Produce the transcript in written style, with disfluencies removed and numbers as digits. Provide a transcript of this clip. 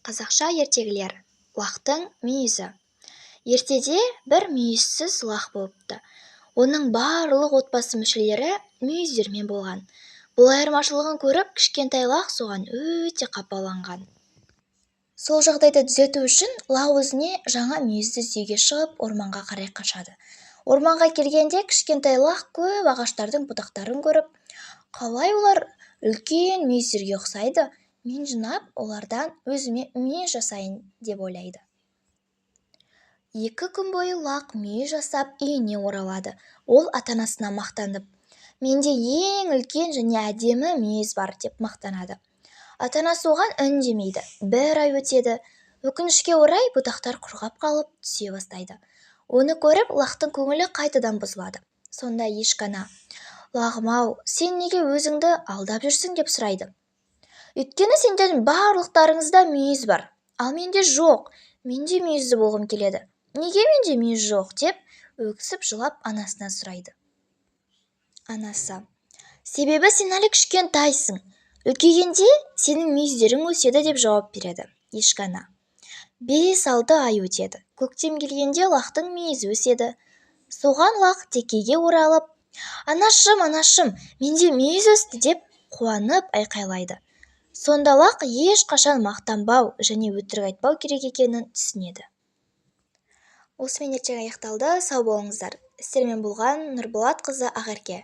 Қазақша ертегілер. Лақтың мүйізі. Ертеде бір мүйізсіз лақ болыпты. Оның барлық отбасы мүшелері мүйіздермен болған. Бұл айырмашылығын көріп, кішкентай лақ соған өте қапаланған. Сол жағдайды түзету үшін лақ өзіне жаңа мүйізді іздеуге шығып, орманға қарай қашады. Орманға келгенде кішкентай лақ көп ағаштардың бұтақтарын көріп, қалай олар үлкен мүйіздерге ұқсайды, мен жинап, олардан өзіме мүйіз жасайын деп ойлайды. 2 күн бойы лақ мүйіз жасап, үйіне оралады. Ол ата-анасына мақтанып, менде ең үлкен және әдемі мүйіз бар деп мақтанады. Ата-анасы оған үндемейді. Бір ай өтеді. Өкінішке орай, бұтақтар құрғап қалып, түсе бастайды. Оны көріп, лақтың көңілі қайтадан бұзылады. Сонда ешкі ана: лағым-ау, сен неге өзіңді алдап жүрсің, деп сұрайды. Өйткені сендердің барлықтарыңызда мүйіз бар, ал менде жоқ. Мен де мүйізді болғым келеді. Неге менде мүйіз жоқ, деп өксіп жылап анасынан сұрайды. Анасы: себебі сен әлі кішкентайсың, үлкейгенде сенің мүйіздерің өседі, деп жауап береді ешкі ана. 5-6 ай өтеді. Көктем келгенде лақтың мүйізі өседі. Соған лақ текеге оралып, анашым, анашым, менде мүйіз өсті, деп қуанып айқайлайды. Сонда лақ ешқашан мақтанбау және өтірік айтпау керек екенін түсінеді. Осымен ертегі аяқталды. Сау болыңыздар. Сіздермен болған Нұрболатқызы Ақерке.